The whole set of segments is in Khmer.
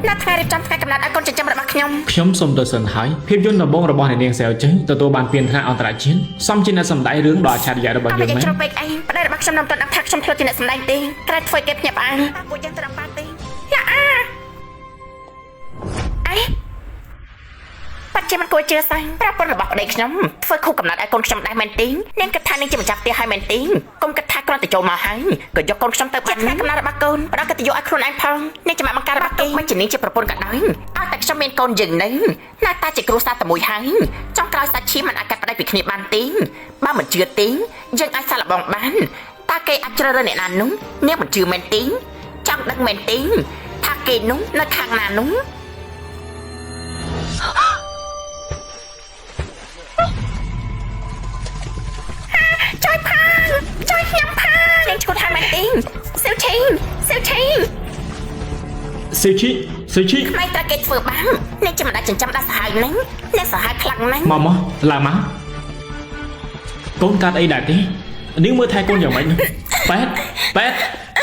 នៅថ្ងៃរៀបចំថ្ងៃកំណត់ឲ្យកូនចិញ្ចឹមរបស់ខ្ញុំ ខ្ញុំសូមទៅសិនហើយភាពយន្តដំបូងរបស់អ្នកនាងសែវជើងទទួលបានពានថ្នាក់អន្តរជាតិសមជាអ្នកសម្ដែងរឿងដ៏អច្ឆរិយៈរបស់ ក៏មិន យើងមែន យើងជ្រុលពេកអីប្តីរបស់ខ្ញុំនៅមិនទាន់ដឹងថាខ្ញុំធ្លាប់ជាអ្នកសម្ដែងទេក្រែងធ្វើឲ្យគេភ្ញាក់ផ្អើលតើពួកយើងទៅដល់ប៉ាទេយ៉ាអាអីបាត់ជាមិនគួរជឿសោះប្រពន្ធរបស់ប្តីខ្ញុំធ្វើខុសកំណត់ឲ្យកូនខ្ញុំដែរមែនទេនាងគិតថានាងជាម្ចាស់ផ្ទះហើយមែនទេកុំគិតថាគ្រាន់តែចូលមកហើយក៏យកកូនខ្ញុំទៅបានថ្ងៃកំណត់របស់កូនផ្ដល់កិត្តិយសឲ្យខ្លួនឯងផងនាងជាម៉ាក់បង្ការរបស់គេមិនជានាងជាប្រពន្ធក៏ដោយឲ្យតែខ្ញុំមានកូនយើងនឹងណាតាជាគ្រួសារតែមួយហើយចុងក្រោយសាច់ឈាមមិនអាចកាត់ផ្ដាច់ពីគ្នាបានទេបើមិនជឿទេយើងអាចសាកល្បងបានតើគេអាចជ្រើសរើសអ្នកណានោះនាងមិនជឿមែនទេចង់ដឹងមែនទេថាគេនោះនៅខាងណានោះ ជួយផងជួយខ្ញុំផងនាងឈួតហើយមែនទេសៀវឈីងសៀវឈីង សេឈីសេឈី ក្មេងត្រូវគេធ្វើបាបនាងជាម្ដាយចិញ្ចឹមដល់សាហាវហ្នឹងអ្នកសាហាវខ្លាំងណាស់ មកមកឡើងមកកូនកាត់អីដែរទេនាងមើលថែកូនយ៉ាងម៉េចនោះប៉ែតប៉ែត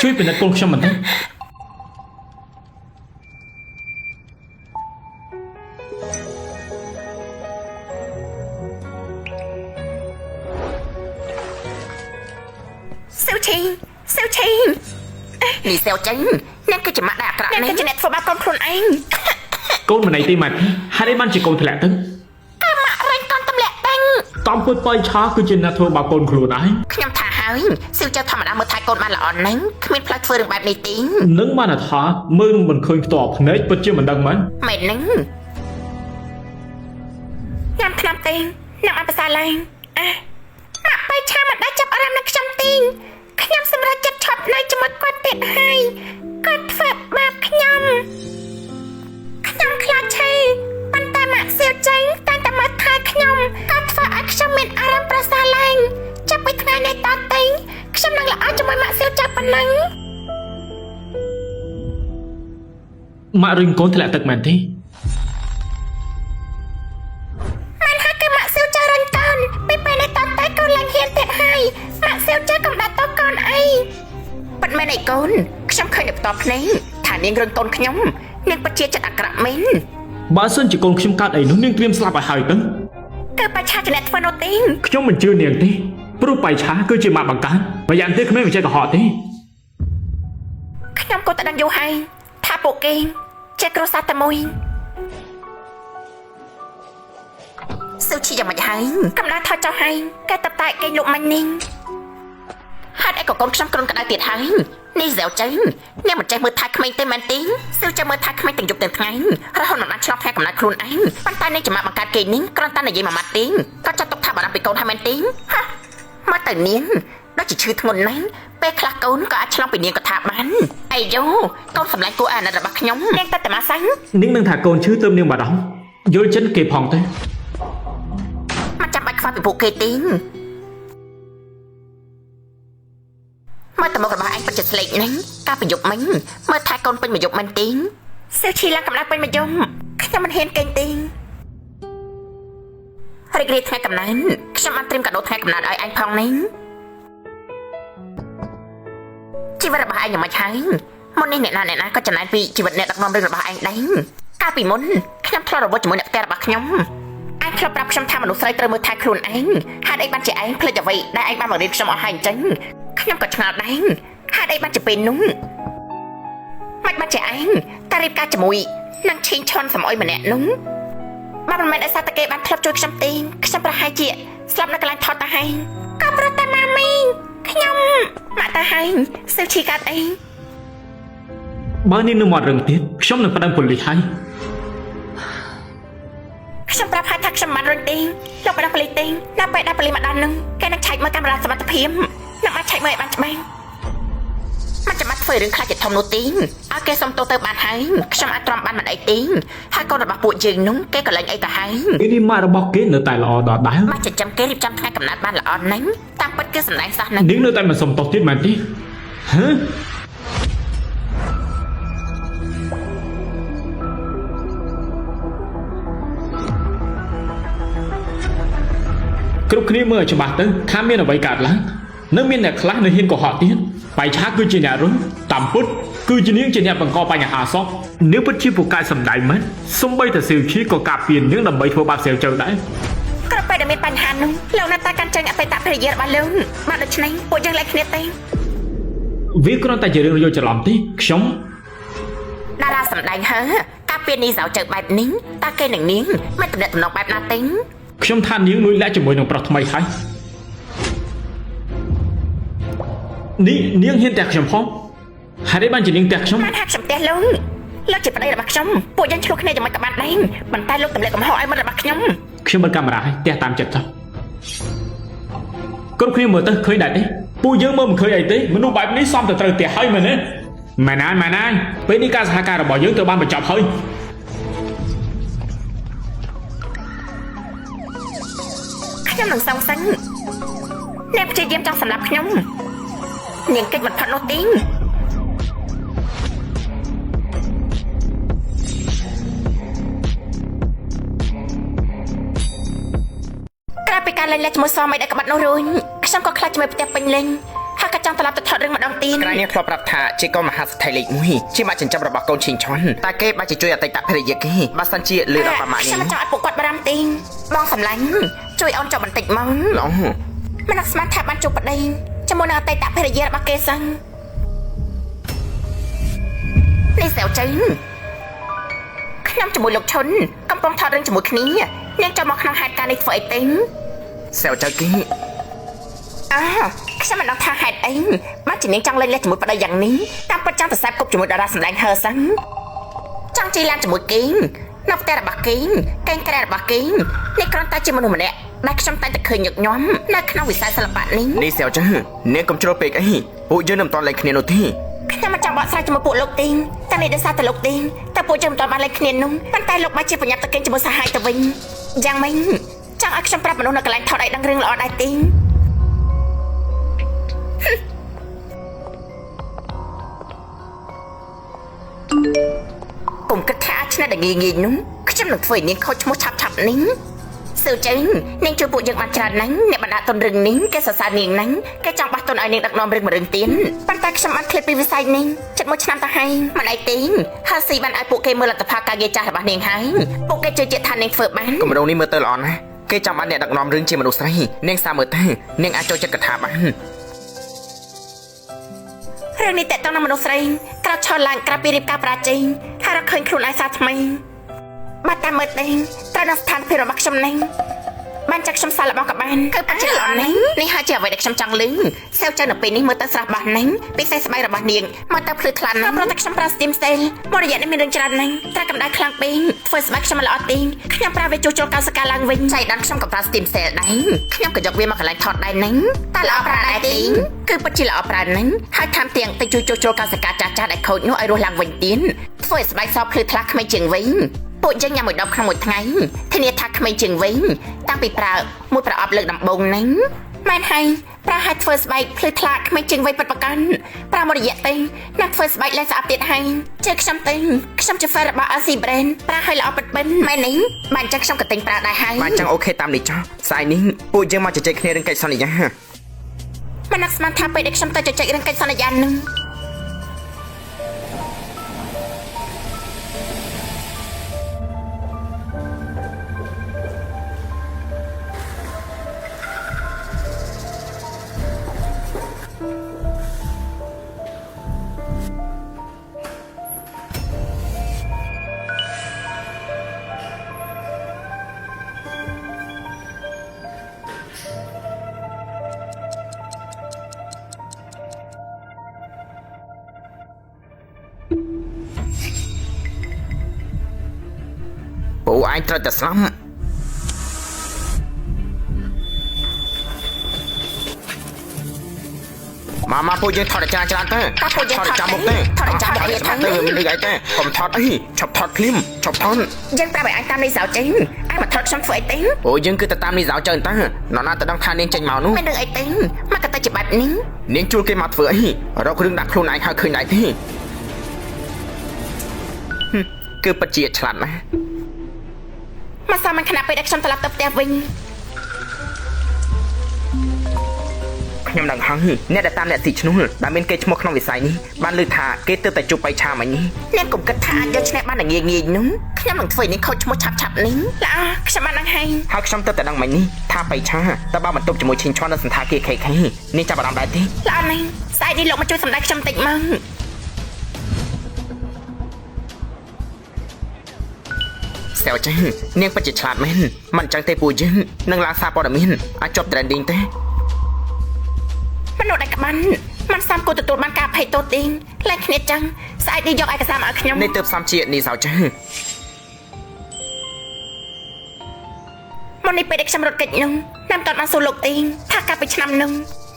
ជួយពិនិត្យកូនខ្ញុំបន្តិច សៀវឈីងសៀវឈីងនេះសៀវចេញនាងគឺជាម៉ាក់ដែលអាក្រក់នាងគឺជាអ្នកធ្វើបាបកូនខ្លួនឯង កូនមិនអីទេម៉ែហេតុអីបានជាកូនធ្លាក់ទឹក ក៏ម៉ាក់រែងកូនទម្លាក់តាំង តំពុតបៃឆាគឺជាអ្នកធ្វើបាបកូនខ្លួនឯង ខ្ញុំថាហើយសៀវចៅធម្មតាមើលថែកូនបានល្អណាស់គ្មានផ្លូវធ្វើរឿងបែបនេះទេ នឹងបានថាមើលមិនឃើញផ្ទាល់ភ្នែកពិតជាមិនដឹងមែន មែនហ្នឹងញ៉ាំថ្នាំទេញ៉ាំអត់ប្រសើរឡើងអាម៉ាក់បៃឆាមិនដែលចាប់អារម្មណ៍នឹងខ្ញុំទេខ្ញុំសម្រេចចិត្តឈប់នៅជាមួយគាត់ទៀតហើយគាត់ធ្វើបាបខ្ញុំខ្ញុំខ្លាចឈឺប៉ុន្តែម៉ាក់សៀវចេញតែងតែមើលថែខ្ញុំគាត់ធ្វើឲ្យខ្ញុំមានអារម្មណ៍ប្រសើរឡើងចាប់ពីថ្ងៃនេះតទៅខ្ញុំនឹងល្អជាមួយម៉ាក់សៀវចៅប៉ុណ្ណឹង ម៉ាក់រុញកូនធ្លាក់ទឹកមែនទេ មិនហើយគឺម៉ាក់សៀវចៅរុញកូនពីពេលនេះតទៅកូនឡើងហ៊ានទៀតហើយម៉ាក់សៀវចៅកំដៅតកូនអីប៉ិតមែនអីកូនខ្ញុំឃើញនៅផ្ទាល់ភ្នែកថានាងរុញកូនខ្ញុំនាងពិតជាចិត្តអាក្រក់មែន បើសិនជាកូនខ្ញុំកើតអីនោះនាងត្រៀមស្លាប់ឲ្យហើយទៅ គឺបច្ឆាជាអ្នកធ្វើនោះទេ ខ្ញុំមិនជឿនាងទេព្រោះបៃឆាគឺជាម៉ាក់បង្កើនម្យ៉ាងទៀតគ្មានវិជ្ជាកុហកទេ ខ្ញុំក៏តែដឹងយូរហើយថាពួកគេជាគ្រួសារតែមួយស៊ូឈីយ៉ាងម៉េចហើយកំដៅថយចុះហើយគេតបតែគេលក់មាញ់នេះហេតុអីក៏កូនខ្ញុំគ្រុនក្តៅទៀតហើយនេះសែវចេញអ្នកមិនចេះមើលថែក្មេងទេមែនទេស៊ូចាំមើលថែក្មេងទាំងយប់ទាំងថ្ងៃរហូតមិនបានឆ្លងថ្ងៃកំណត់ខ្លួនឯងប៉ុន្តែនេះចំមាក់បង្កើតគេនេះគ្រាន់តែនិយាយមួយម៉ាត់ទេក៏ចាត់ទុកថាបារម្ភពីកូនហើយមែនទេហ่ะមកទៅនាងដូចជាឈឺធ្ងន់ណាស់ពេលខ្លះកូនក៏អាចឆ្លងពីនាងក៏ថាបានអាយយ៉ូកូនសម្លាញ់គួរអាណិតរបស់ខ្ញុំនាងតែតែមកសាញ់ នាងនឹងថាកូនឈឺទើបនាងបារម្ភយល់ចិត្តគេផងទេ មិនចាំបាច់ខ្វល់ពីពួកគេទេមើលតមុខរបស់ឯងពិតជាស្លេកណាស់កាលពីយប់មិញមើលថែកូនពេញមួយយប់មែនទេសៀវឈីឡើងកម្ដៅពេញមួយយប់ខ្ញុំមិនហ៊ានកេងទេរីករាយថ្ងៃកំណើតខ្ញុំបានត្រៀមកាដូថ្ងៃកំណើតឲ្យឯងផងនេះជីវិតរបស់ឯងយ៉ាងម៉េចហើយមុននេះអ្នកណាអ្នកណាក៏ចំណែនពីជីវិតអ្នកដឹកនាំរឿងរបស់ឯងដែរកាលពីមុនខ្ញុំធ្លាប់រវល់ជាមួយអ្នកផ្ទះរបស់ខ្ញុំ ឯងធ្លាប់ប្រាប់ខ្ញុំថាមនុស្សស្រីត្រូវមើលថែខ្លួនឯងហេតុអីបានជាឯងភ្លេចអ្វីដែលឯងបានមករៀនខ្ញុំអស់ហើយអញ្ចឹងខ្ញុំក៏ឆ្ងល់ដែរហេតុអីបានជាពេលនោះមិនបានជាឯងតែរៀបការជាមួយនឹងឈីងឈន់សំអុយម្នាក់នោះបើមិនមែនដោយសារតែគេបានធ្លាប់ជួយខ្ញុំទេខ្ញុំប្រហែលជាស្លាប់នៅកន្លែងថតទៅហើយក៏ព្រោះតែម៉ាមីខ្ញុំម៉ាក់ទៅហើយសៀវឈីកាត់អី បើនាងនៅមាត់រឿងទៀតខ្ញុំនឹងប្តឹងប៉ូលីសហើយ ខ្ញុំប្រាប់ហើយថាខ្ញុំមិនបានរុញទេលោកបណ្ដឹងប៉ូលីសទេដល់ពេលដល់ប៉ូលីសមកដល់នឹងគេនឹងឆែកមើលកាមេរ៉ាសមត្ថភាពនឹងបានឆែកមើលឲ្យបានច្បាស់មិនចាំបាច់ធ្វើរឿងខ្លាចជាធំនោះទេឲ្យគេសុំទោសទៅបានហើយខ្ញុំអាចទ្រាំបានមិនអីទេហើយកូនរបស់ពួកយើងនោះគេក៏លែងអីទៅហើយ ពេលនេះម៉ាក់របស់គេនៅតែល្អដដែល មកចិញ្ចឹមគេរៀបចំថ្ងៃកំណត់បានល្អណាស់តាមពិតគឺសម្ដែងសោះណាស់ នាងនៅតែមិនសុំទោសទៀតមែនទេហ៎គ្រប់គ្នាមើលឲ្យច្បាស់ទៅថាមានអ្វីកើតឡើងនៅមានអ្នកខ្លះនៅហ៊ានកុហកទៀតបៃឆាគឺជាអ្នករុញតាមពុត គឺជានាងជាអ្នកបង្កបញ្ហាសោះនាងពិតជាពូកែសម្ដែងមែនសំបីតែសៀវឈីក៏កាប់ពៀននាងដើម្បីធ្វើបាបសៀវជើដែរ ក្រពេលដែលមានបញ្ហានោះលោកនៅតែកាន់ជើងអតីតភរិយារបស់លោកបាទដូច្នេះពួកយើងលែងគ្នាទេ វាគ្រាន់តែជារឿងយល់ច្រឡំទេខ្ញុំ តារាសម្ដែងហើការពៀននេះសៅជើបែបនេះតើគេនឹងនាងមិនតំណែងតំណងបែបណាទេ ខ្ញុំថានាងលួចលាក់ជាមួយនឹងប្រុសថ្មីហើយនេះនាងហ៊ានតែខ្ញុំផងហេតុអីបានជានាងតែខ្ញុំ បានហាក់ខ្ញុំផ្ទះលោកលោកជាប្តីរបស់ខ្ញុំពួកយើងឆ្លោះគ្នាយ៉ាងម៉េចក៏បានដែរប៉ុន្តែលោកទម្លាក់កំហុសឲ្យមិត្តរបស់ខ្ញុំ ខ្ញុំបិទកាមេរ៉ាឲ្យផ្ទះតាមចិត្តចុះគ្រប់គ្នាមើលទៅឃើញដែរទេពួកយើងមើលមិនឃើញអីទេមនុស្សបែបនេះសមតែត្រូវផ្ទះហើយមែនទេម៉ែនណាយម៉ែនណាយពេលនេះការសហការរបស់យើងត្រូវបានបញ្ចប់ហើយ ខ្ញុំនឹងសងសឹងអ្នកព្យាយាមចង់សម្លាប់ខ្ញុំនាងកិច្ចមិនផុតនោះទេក្រៅពីការលែងលះជាមួយស្វាមីដែលក្បាត់នោះរួចខ្ញុំក៏ខ្លាចជាមួយផ្ទះពេញលេញហើយក៏ចង់ត្រឡប់ទៅថតរឿងម្ដងទៀត ក្រៃនេះធ្លាប់ប្រាប់ថាជាកូនមហាសេដ្ឋីលេខ1ជាម៉ាក់ចិញ្ចឹមរបស់កូនឈីងឆុនតែគេបាច់ជាជួយអតីតភរិយាគេបើសិនជាលឺដល់ប្រមាណ ខ្ញុំ នេះ មិនចង់ឲ្យពួកគាត់បារម្ភទេបងសម្លាញ់ជួយអូនចុះបន្តិចមក ឡង មិននឹកស្មានថាបានជួបប្តីជាមួយនឹងអតីតភរិយារបស់គេសឹងនេះសែវជើងខ្ញុំជាមួយលោកឈុនកំពុងថតរឿងជាមួយគ្នានាងចូលមកក្នុងហេតុការណ៍នេះធ្វើអីទេ សែវចៅគេ អើខ្ញុំមិនដឹងថាហេតុអីបានជានាងចង់លេងលះជាមួយប្តីយ៉ាងនេះតាមពិតចង់ទៅសែបគប់ជាមួយតារាសម្ដែងហឺសឹងចង់ជិះឡានជាមួយគេនៅផ្ទះរបស់គេកេងក្រែរបស់គេនេះគ្រាន់តែជាមនុស្សម្នាក់ដែលខ្ញុំតែងតែឃើញញឹកញាំនៅក្នុងវិស័យសិល្បៈនេះ នេះសែវចៅនាងកុំជ្រុលពេកអីពួកយើងនឹងមិនតន់លែងគ្នានោះទេ ខ្ញុំមិនចង់បកស្រាយជាមួយពួកលោកទេតែនេះដោយសារតែលោកទេតែពួកយើងមិនទាន់បានលេងគ្នានោះប៉ុន្តែលោកបានជាប្រញាប់ទៅគេងជាមួយសហយទៅវិញយ៉ាងម៉េចចង់ឲ្យខ្ញុំប្រាប់មនុស្សនៅកន្លែងថតឲ្យដឹងរឿងល្អដែរទេកុំគិតថាអាចឆ្នះដែលងាយងាយនោះខ្ញុំនឹងធ្វើឲ្យនាងខូចឈ្មោះឆាប់ឆាប់នេះស៊ឺចេងនាងជួយពួកយើងបានច្រើនណាស់អ្នកបណ្ដាទុនរឿងនេះគេសរសើរនាងណាស់គេចង់បោះទុនឲ្យនាងដឹកនាំរឿងមួយរឿងទៀតប៉ុន្តែខ្ញុំបានឃ្លាតពីវិស័យនេះជិតមួយឆ្នាំទៅហើយមិនអីទេហាស៊ីបានឲ្យពួកគេមើលលទ្ធផលការងារចាស់របស់នាងហើយពួកគេជឿជាក់ថានាងធ្វើបាន គម្រោងនេះមើលទៅល្អណាស់គេចង់បានអ្នកដឹកនាំរឿងជាមនុស្សស្រីនាងសាមើលទៅនាងអាចចូលចិត្តកថាបាន រឿងនេះតេតតងនឹងមនុស្សស្រីក្រោកឈរឡើងក្រៅពីរៀបការប្រាជ័យហើយរកឃើញខ្លួនឯងសារថ្មីបាទតាមមើលទេត្រូវនឹងស្ថានភាពរបស់ខ្ញុំនេះបានចាក់ខ្ញុំសាររបស់ក៏បានគឺពិតជាល្អណាស់នេះហើយជាអ្វីដែលខ្ញុំចង់លឺសែវចៅនៅពេលនេះមើលទៅស្រស់បាស់ណាស់ពិសេសស្បែករបស់នាងមើលទៅភ្លឺថ្លាណាស់ព្រោះតែខ្ញុំប្រើ Steam Sale មករយៈនេះមានរឿងច្រើនណាស់ត្រូវកម្ដៅខ្លាំងពេកធ្វើស្បែកខ្ញុំមិនល្អទេខ្ញុំប្រើវាជួសជុលកោសិកាឡើងវិញចៃដន្យខ្ញុំក៏ប្រើ Steam Sale ដែរខ្ញុំក៏យកវាមកកន្លែងថតដែរណាស់តែល្អប្រើដែរទេគឺពិតជាល្អប្រើណាស់ហើយថែមទាំងទៅជួយជួសជុលកោសិកាចាស់ៗដែលខូចនោះឲ្យរស់ឡើងវិញទៀតធ្វើឲ្យស្បែកសភ្លឺថ្លាក្មេងជាងវិញពួកយើងញ៉ាំមួយដបក្នុងមួយថ្ងៃធានាថាក្មេងជាងវិញតាំងពីប្រើមួយប្រអប់លើកដំបូងហ្នឹងមែនហើយប្រើឲ្យធ្វើស្បែកភ្លឺថ្លាក្មេងជាងវ័យពិតប្រាកដប្រើមួយរយៈទេនឹងធ្វើស្បែកលែងស្អាតទៀតហើយជឿខ្ញុំទេខ្ញុំជា fan របស់ RC Brand ប្រើឲ្យល្អពិតពិនមែននេះបានចឹងខ្ញុំក៏ទិញប្រើដែរហើយ បានចឹងអូខេតាមនេះចុះស្អែកនេះពួកយើងមកជជែកគ្នារឿងកិច្ចសន្យា មិននឹកស្មានថាពេលដែលខ្ញុំទៅជជែករឿងកិច្ចសន្យានឹង ពូឯងត្រូវតែស្លាប់មកមកពួកយើងថតតែច្រើនច្រើនទៅ តើពួកយើង ថតចាំមុខទេ ថតចាំមុខវា ថតទៅវាមានរឿងអីទេកុំថតអីឈប់ថតភ្លាមឈប់ថត យើងប្រាប់ឲ្យអញតាមនេះសៅចេញអញមកថតខ្ញុំធ្វើអីទេ អូយើងគឺទៅតាមនេះសៅចើតើនរណាទៅដឹងថានាងចេញមកនោះ មានរឿងអីទេមកក៏ទៅជាបែបនេះ នាងជួលគេមកធ្វើអីរករឿងដាក់ខ្លួនឯងហើយឃើញដែរទេហឹមគឺពិតជាឆ្លាតណាស់ មកសមមិនខណៈពេលដែលខ្ញុំត្រឡប់ទៅផ្ទះវិញ ខ្ញុំដឹងហើយអ្នកដែលតាមអ្នកស៊ីឈ្នួលដែលមានគេឈ្មោះក្នុងវិស័យនេះបានលើថាគេទើបតែជួបបៃឆាមិញនេះ នាងកុំគិតថាអាចយកឈ្នះបានតែងាយងាយនោះខ្ញុំនឹងធ្វើឲ្យនាងខូចឈ្មោះឆាប់ឆាប់នេះល្អខ្ញុំបានដឹងហើយ ហើយខ្ញុំទើបតែដឹងមិញនេះថាបៃឆាតើបើបន្ទប់ជាមួយឈិញឈន់នៅសន្តាគារ KK នាងចាប់អារម្មណ៍ដែរទេ ល្អណាស់ស្អែកនេះលោកមកជួយសម្ដែងខ្ញុំតិចមក សែវចេះនាងពិតជាឆ្លាតមែនមិនអញ្ចឹងទេពួកយើងនឹងឡើងសារព័ត៌មានអាចជាប់ trending ទេ មនុស្សដែលក្បាន់មិនសមគួរទទួលបានការអភ័យទោសទេលែងគ្នាចឹងស្អែកនេះយកឯកសារមកឲ្យខ្ញុំ នេះទើបសំជានេះសៅចេះ មុននេះពេលដែលខ្ញុំរត់គេចនោះណាំតន់បានសួរលោកទីងថាកាលពីឆ្នាំនោះ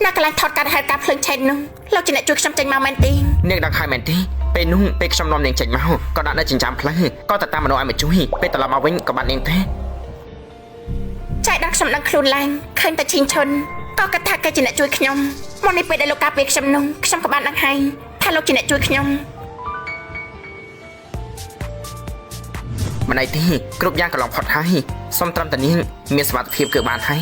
នៅកន្លែងថតការហេតុការណ៍ភ្លើងឆេះនោះលោកជាអ្នកជួយខ្ញុំចេញមកមែនទេ នាងដឹងហើយមែនទេពេលនោះពេលខ្ញុំនាំនាងចេញមកក៏ដាក់នៅចិញ្ចើមផ្លូវក៏ទៅតាមមនុស្សឲ្យមកជួយពេលត្រឡប់មកវិញក៏បាត់នាងទេ ចែកដល់ខ្ញុំដឹងខ្លួនឡើងឃើញតែឈីងឈុនក៏គិតថាគេជាអ្នកជួយខ្ញុំមុននេះពេលដែលលោកការពារខ្ញុំនោះខ្ញុំក៏បានដឹងហើយថាលោកជាអ្នកជួយខ្ញុំ មិនអីទេគ្រប់យ៉ាងកន្លងផុតហើយសុំត្រឹមតែនាងមានសមត្ថភាពគឺបានហើយ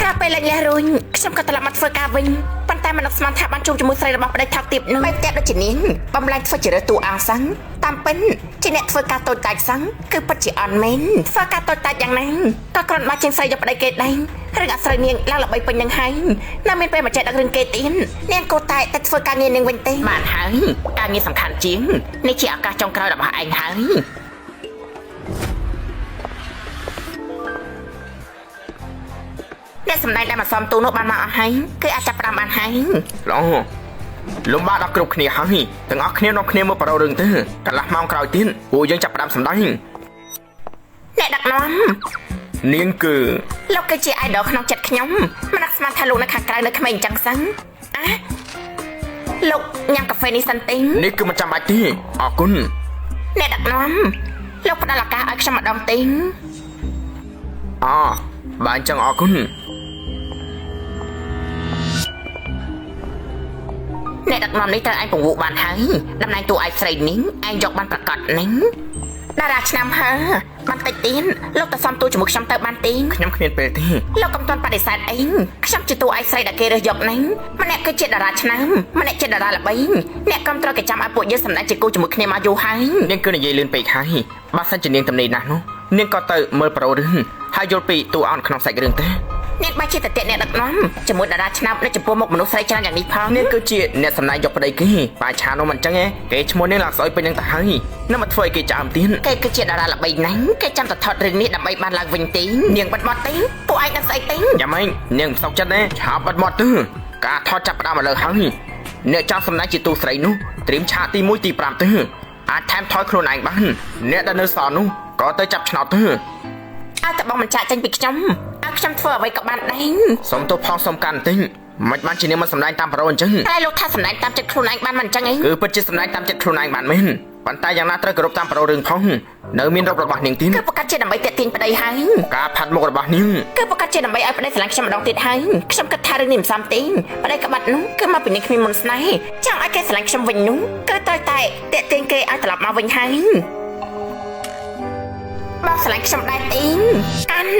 ក្រៅពេលលែងលះរួញខ្ញុំក៏ត្រឡប់មកធ្វើការវិញប៉ុន្តែមិននឹកស្មានថាបានជួបជាមួយស្រីរបស់ប្តីថោកទាបនោះបែបតែដូចជានាងបំលែងធ្វើជារើសតួអង្គសឹងតាមពិនជាអ្នកធ្វើការតូចតាចសឹងគឺពិតជាអន់មែនធ្វើការតូចតាចយ៉ាងណាក៏គ្រាន់បើជាងស្រីយកប្តីគេដែររឿងអាស្រីនាងឡើងល្បីពេញនឹងហើយនៅមានពេលមកចេះដឹករឿងគេទៀតនាងគួរតែតែធ្វើការងារនាងវិញទេបានហើយការងារសំខាន់ជាងនេះជាឱកាសចុងក្រោយរបស់ឯងហើយអ្នកសម្ដែងដែលមកសំទូនោះបានមកអស់ហើយគឺអាចចាប់ផ្ដើមបានហើយ ល្អលំបាកដល់គ្រប់គ្នាហើយទាំងអស់គ្នានាំគ្នាមកបរោរឿងទៅកន្លះម៉ោងក្រោយទៀតពួកយើងចាប់ផ្ដើមសម្ដែង អ្នកដឹកនាំ នាងគឺ លោកគឺជា idol ក្នុងចិត្តខ្ញុំមិននឹកស្មានថាលោកនៅខាងក្រៅនៅក្មេងអញ្ចឹងសឹងអាលោកញ៉ាំកាហ្វេនេះសិនទេ នេះគឺមិនចាំបាច់ទេអរគុណ អ្នកដឹកនាំលោកផ្ដល់ឱកាសឲ្យខ្ញុំម្ដងទេ អបើអញ្ចឹងអរគុណ អ្នកដឹកនាំនេះត្រូវឯងពង្វក់បានហើយតំណែងតួឯកស្រីនេះឯងយកបានប្រកាសនេះតារាឆ្នាំហើបន្តិចទៀតលោកទៅសំតួជាមួយខ្ញុំទៅបានទេ ខ្ញុំគ្មានពេលទេ លោកកំទាន់បដិសេធអីខ្ញុំជាតួឯកស្រីដែលគេរើសយកនេះម្នាក់គឺជាតារាឆ្នាំម្នាក់ជាតារាល្បីអ្នកកំត្រូវគេចាំឲ្យពួកយើងសម្ដែងជាគូជាមួយគ្នាមកយូរហើយ នាងគឺនិយាយលឿនពេកហើយបើសិនជានាងទំនេរណាស់នោះនាងក៏ទៅមើលប្រូរឿងហើយយល់ពីតួអង្គក្នុងសាច់រឿងទេ អ្នកបែរជាតតិអ្នកដឹកនាំជាមួយតារាឆ្នាំនៅចំពោះមុខមនុស្សស្រីច្រើនយ៉ាងនេះផង នាងគឺជាអ្នកសម្ដែងយកប្តីគេបាយឆានោះមិនអញ្ចឹងឯងគេឈ្មោះនាងឡើងស្អុយពេញនឹងទៅហើយនឹងមកធ្វើឲ្យគេចើមទៀត គេគឺជាតារាល្បីណាស់គេចាំតែថតរឿងនេះដើម្បីបានឡើងវិញទេនាងបាត់មាត់ទេពួកឯងដឹងស្អីទេ យ៉ាងម៉េចនាងមិនសុខចិត្តទេឆាប់បាត់មាត់ទៅការថតចាប់ផ្ដើមឥឡូវហើយអ្នកចង់សម្ដែងជាតួស្រីនោះត្រៀមឆាកទី1ទី5ទៅអាចថែមថយខ្លួនឯងបានអ្នកដែលនៅសល់នោះក៏ទៅចាប់ឆ្នោតទៅ ឲ្យតែបងមិនចាក់ចេញពីខ្ញុំឲ្យខ្ញុំធ្វើអ្វីក៏បានដែរ សុំទោសផងសុំកាន់បន្តិចមិនបានជានាងមិនសម្ដែងតាមប្រូអញ្ចឹង តែលោកថាសម្ដែងតាមចិត្តខ្លួនឯងបានមិនអញ្ចឹងអី គឺពិតជាសម្ដែងតាមចិត្តខ្លួនឯងបានមែនប៉ុន្តែយ៉ាងណាត្រូវគោរពតាមប្រូរឿងផងនៅមានរករបស់នាងទៀត គឺប្រកាសជាដើម្បីតាក់ទាញប្តីហើយ ការផាត់មុខរបស់នាង គឺប្រកាសជាដើម្បីឲ្យប្តីស្រឡាញ់ខ្ញុំម្ដងទៀតហើយខ្ញុំគិតថារឿងនេះមិនសមទេប្តីក្បាត់នោះគឺមកពីនាងគ្មានមុនស្នេហ៍ចង់ឲ្យគេស្រឡាញ់ខ្ញុំវិញនោះគឺត្រូវតែតាក់ទាញគេឲ្យត្រឡប់មកវិញហើយបងស្រឡាញ់ខ្ញុំដែរទេកាន់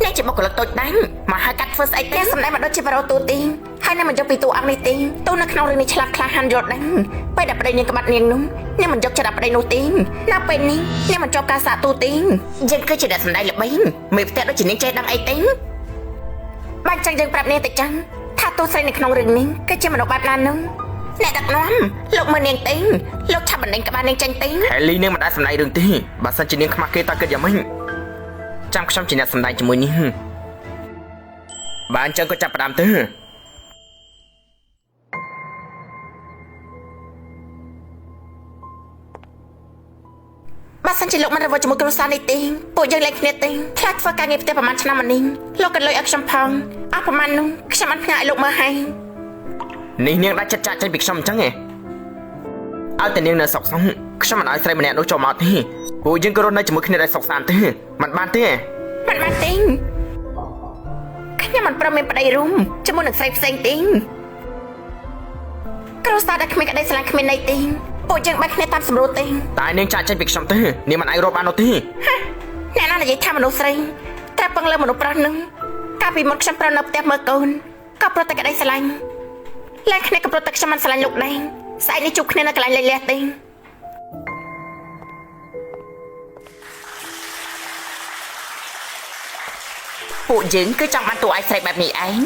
អ្នកជាបុគ្គលិកតូចដាញ់មកឲ្យកាត់ធ្វើស្អីទេសម្ដែងមកដូចជាបារ៉ូទូទីហើយនឹងមិនយកពីតួអង្គនេះទេទូនៅក្នុងរឿងនេះឆ្លាតក្លាហានយល់ដឹងពេលដែលប្តីនាងក្បាត់នាងនោះនាងមិនយកចិត្តដល់ប្តីនោះទេនៅពេលនេះនាងមិនជាប់ការសាកទូទេយើងគឺជាអ្នកសម្ដែងល្បីមេផ្ទះដូចជានាងចេះដឹងអីទេបានចឹងយើងប្រាប់នាងទៅចឹងថាទូស្រីនៅក្នុងរឿងនេះគឺជាមនុស្សបែបណានោះអ្នកដឹកនាំលោកមើលនាងទេលោកឆាប់បណ្ដេញក្បាលនាងចេញទេ ហេលីនាងមិនដែលសម្ដែងរឿងទេបើសិនជានាងខ្មាស់គេតើគិតយ៉ាងម៉េចចាំខ្ញុំជាអ្នកសម្ដែងជាមួយនាងបើអញ្ចឹងក៏ចាប់ផ្ដើមទៅ បើសិនជាលោកមិនរវល់ជាមួយគ្រួសារនេះទេពួកយើងលែងគ្នាទេខ្លាចធ្វើការងារផ្ទះប្រហែលឆ្នាំមកនេះលោកក៏លុយឲ្យខ្ញុំផងអស់ប្រហែលនោះខ្ញុំបានផ្ញើឲ្យលោកមើលហើយ នេះនាងដាច់ចិត្តចាក់ចេញពីខ្ញុំអញ្ចឹងឯងឲ្យតែនាងនៅសុកសុងខ្ញុំមិនឲ្យស្រីម្នាក់នោះចូលមកទេពួកយើងក៏រស់នៅជាមួយគ្នាដោយសុខសាន្តទេមិនបានទេ មិនបានទេខ្ញុំមិនព្រមមានប្តីរួមជាមួយនឹងស្រីផ្សេងទេគ្រួសារដែលគ្មានក្តីស្រឡាញ់គ្មានន័យទេពួកយើងបែកគ្នាតាមសម្រួលទេ តែនាងចាក់ចេញពីខ្ញុំទេនាងមិនអាចរកបាននោះទេ ហា អ្នកណានិយាយថាមនុស្សស្រីត្រូវពឹងលើមនុស្សប្រុសនឹងកាលពីមុនខ្ញុំត្រូវនៅផ្ទះមើលកូនក៏ព្រោះតែក្តីស្រឡាញ់លែងគ្នាក៏ព្រោះតែខ្ញុំមិនស្រឡាញ់លោកដែរស្អែកនេះជួបគ្នានៅកន្លែងលេងលះទេពួកយើងគឺចង់បានតួឯងស្រីបែបនេះឯង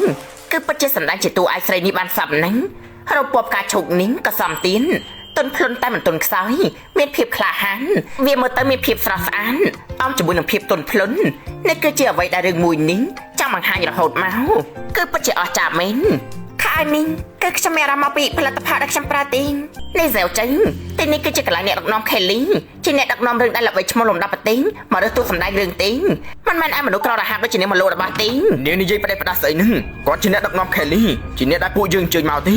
គឺពិតជាសម្ដែងជាតួឯងស្រីនេះបានសមណាស់រពប់ការឈោកនេះក៏សមទៀនទុនភ្លុនតែមិនទុនខ្សោយមានភាពក្លាហានវាមើលទៅមានភាពស្រស់ស្អាតអមជាមួយនឹងភាពទុនភ្លុននេះគឺជាអ្វីដែលរឿងមួយនេះចង់បង្ហាញរហូតមកគឺពិតជាអស្ចារ្យមែនខែនេះគឺខ្ញុំមានអារម្មណ៍មកពីផលិតផលដែលខ្ញុំប្រើទីនេះសែវចេញទីនេះគឺជាកន្លែងអ្នកដឹកនាំខេលីជាអ្នកដឹកនាំរឿងដែលល្បីឈ្មោះលំដាប់ប្រទេសមករើសតួសម្ដែងរឿងទីមិនមែនឲ្យមនុស្សក្ររហាប់ដូចជាអ្នកមកលោរបស់ទីនាងនិយាយប្រេះផ្ដាស់ស្អីនឹងគាត់ជាអ្នកដឹកនាំខេលីជាអ្នកដែលពួកយើងអញ្ជើញមកទេ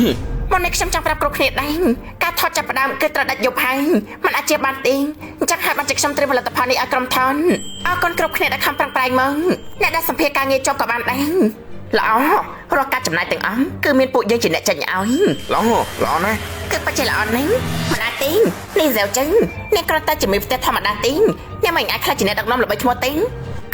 មុននេះខ្ញុំចង់ប្រាប់គ្រប់គ្នាដែរការថតចាប់ផ្ដើមគឺត្រូវដាច់យប់ហើយมันអាចជាបានទេអញ្ចឹងហើយបានជាខ្ញុំត្រៀមផលិតផលនេះឲ្យក្រុមថនអរគុណគ្រប់គ្នាដែលខំប្រឹងប្រែងមកអ្នកដែលសម្ភារការងារចប់ក៏បានដែរល្អរាល់ការចំណាយទាំងអស់គឺមានពួកយើងជាអ្នកចាញ់ឲ្យល្អល្អណាស់គឺពិតជាល្អណាស់មិនអាចទេនេះសែវចឹងអ្នកគ្រាន់តែជាមេផ្ទះធម្មតាទេអ្នកមិនអាចខ្លាចជាអ្នកដឹកនាំល្បីឈ្មោះទេ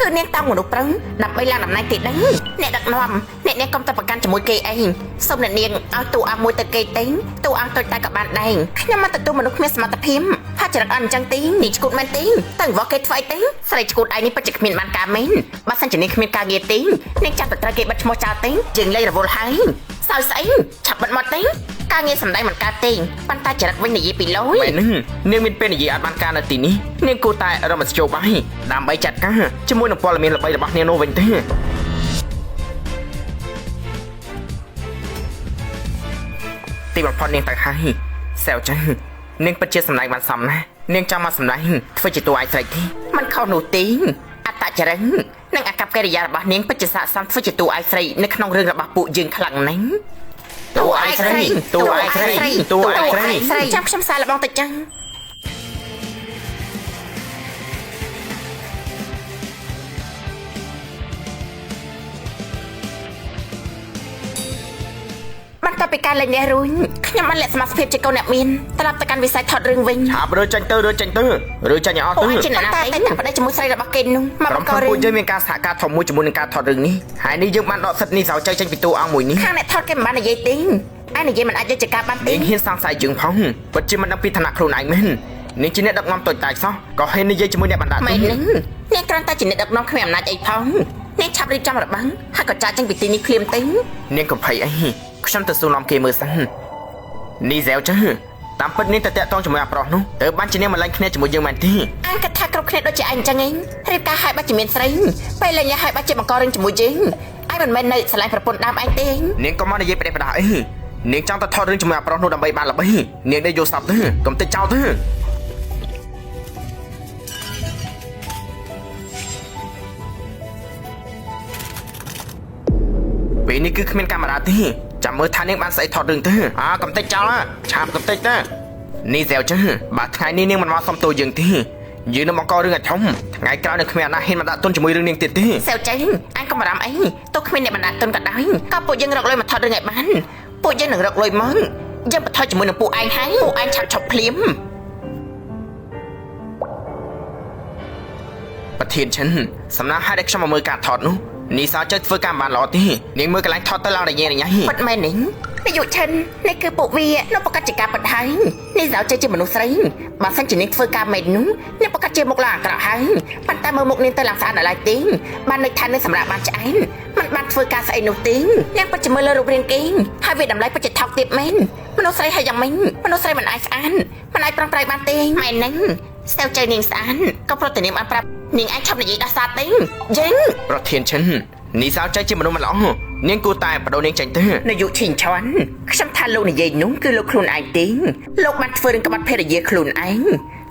គឺនាងតោងមនុស្សប្រឹងដើម្បីឡើងតំណែងទីដឹងអ្នកដឹកនាំអ្នកនាងកុំតែប្រកាន់ជាមួយគេឯងសូមអ្នកនាងឲ្យតួអង្គមួយទៅគេទេតួអង្គតូចតែក៏បានដែរខ្ញុំមិនទទួលមនុស្សគ្មានសមត្ថភាពហើយចរិតអត់អញ្ចឹងទេនេះឈួតមែនទេទៅវ៉គេធ្វើអីទេស្រីឈួតឯងនេះពិតជាគ្មានបានការមែនបើសិនជានាងគ្មានការងារទេនាងចាំតែត្រូវគេបិទឈ្មោះចោលទេយើងលែងរវល់ហើយសោយស្អីឆាប់បិទមាត់ទេការងារសម្ដែងមិនកើតទេប៉ុន្តែចរិតវិញនិយាយពីលុយមែននឹងនាងមានពេលនិយាយអត់បានការនៅទីនេះនាងគួរតែរមស្ជោបាយដើម្បីចាត់ការជាមួយនឹងព័ត៌មានល្បីរបស់នាងនោះវិញទេទីបំផុតនាងទៅហើយសែវចឹងនាងពិតជាសម្ដែងបានសមណាស់នាងចង់មកសម្ដែងធ្វើជាតួឯងស្រីទេមិនខុសនោះទេអត្តចរិតនិងអាកប្បកិរិយារបស់នាងពិតជាស័ក្តិសមធ្វើជាតួឯងស្រីនៅក្នុងរឿងរបស់ពួកយើងខ្លាំងណាស់តួឯងស្រីតួឯងស្រីតួឯងស្រីចាំខ្ញុំសារលបងតិចចឹងបន្ទាប់ពីការលេងនេះរួចខ្ញុំបានលាក់សមាជិកជាកូនអ្នកមានត្រឡប់ទៅកាន់វិស័យថតរឿងវិញឆាប់រើចេញទៅរើចេញទៅរើចេញឲ្យអស់ទៅជាអ្នកណាតែតែប្តីជាមួយស្រីរបស់គេនោះមកបង្ករឿងពួកយើងមានការសហការធំមួយជាមួយនឹងការថតរឿងនេះហើយនេះយើងបានដកសិទ្ធិនេះសោចចេញពីតួអង្គមួយនេះខាងអ្នកថតគេមិនបាននិយាយទេឯនិយាយមិនអាចយកជាការបានទេនាងហ៊ានសង្ស័យយើងផងពិតជាមិនដឹងពីឋានៈខ្លួនឯងមែននាងជាអ្នកដឹកនាំតូចតាចសោះក៏ហ៊ាននិយាយជាមួយអ្នកបណ្ដា មែននឹងនាងគ្រាន់តែជាអ្នកដឹកនាំគ្មានអំណាចអីផងនាងឆាប់រៀបចំរបាំងហើយក៏ចាក់ចេញពីទីនេះភ្លាមទេនាងកំភៃអីខ្ញុំទៅសួរនាំគេមើលសិននេះសែវចឹងតាមពិតនាងទៅតាក់ទងជាមួយអាប្រុសនោះទៅបានជានាងមិនលែងគ្នាជាមួយយើងមែនទេអញគិតថាគ្រប់គ្នាដូចជាឯងចឹងឯងរៀបការឲ្យបាច់ជាមានស្រីពេលលែងឲ្យបាច់ជាបង្ករឿងជាមួយយើងឯងមិនមែននៅស្រឡាញ់ប្រពន្ធដើមឯងទេនាងក៏មកនិយាយប្រេះប្រដាស់អីនាងចង់ទៅថតរឿងជាមួយអាប្រុសនោះដើម្បីបានល្បីនាងได้យល់សពទេកុំតិចចោលទេពេលនេះគឺគ្មានកាមេរ៉ាទេចាំមើលថានាងបានស្អីថតរឿងទេអើកំតិចចោលឆាបកំតិចទេនេះសែវចឹងបើថ្ងៃនេះនាងមិនមកសុំទោសយើងទេយើងនឹងបង្ករឿងឲ្យធំថ្ងៃក្រោយនឹងគ្មានអាណាហ៊ានមកដាក់ទុនជាមួយរឿងនាងទៀតទេសែវចឹងអញកុំបារម្ភអីទោះគ្មានអ្នកបណ្ដាក់ទុនក៏ដោយក៏ពួកយើងរកលុយមកថតរឿងឲ្យបានពួកយើងនឹងរកលុយមកយើងបន្ថយជាមួយនឹងពួកឯងហើយពួកឯងឆាប់ឈប់ភ្លាមប្រធានឈិនសំណាងឲ្យដែលខ្ញុំមកមើលការថតនោះនេះសោចធ្វើការបានល្អទេនាងមើលកន្លែងថតទៅឡើងរញ៉េរញ៉ៃពិតមែននេះនាយកឈិននេះគឺពួកវានៅប្រកាសជាការពិតហើយនេះសោចជាមនុស្សស្រីបើសិនជានាងធ្វើការមែននោះនាងប្រកាសជាមុខឡើងអាក្រក់ហើយប៉ុន្តែមើលមុខនាងទៅឡើងស្អាតដល់ឡើយទេបាននឹកថានាងសម្រាប់បានឆ្អែតមិនបានធ្វើការស្អីនោះទេនាងពិតជាមើលលើរូបរាងគេហើយវាតម្លៃពិតជាថោកទាបមែនមនុស្សស្រីហើយយ៉ាងម៉េចមនុស្សស្រីមិនអាចស្អាតមិនអាចប្រឹងប្រែងបានទេម៉ែនឹងស្ទើចនាងស្អាតក៏ប្រតិនាងបានប្រាប់នាងអាចឆាប់និយាយដោះសារទេយើងប្រធានឈិននេះសោចជាមនុស្សមិនល្អនាងគួរតែបដូរនាងចេញទៅនាយកឈិញឆន់ខ្ញុំថាលោកនិយាយនោះគឺលោកខ្លួនឯងទេលោកបានធ្វើរឿងក្បត់ភរិយាខ្លួនឯង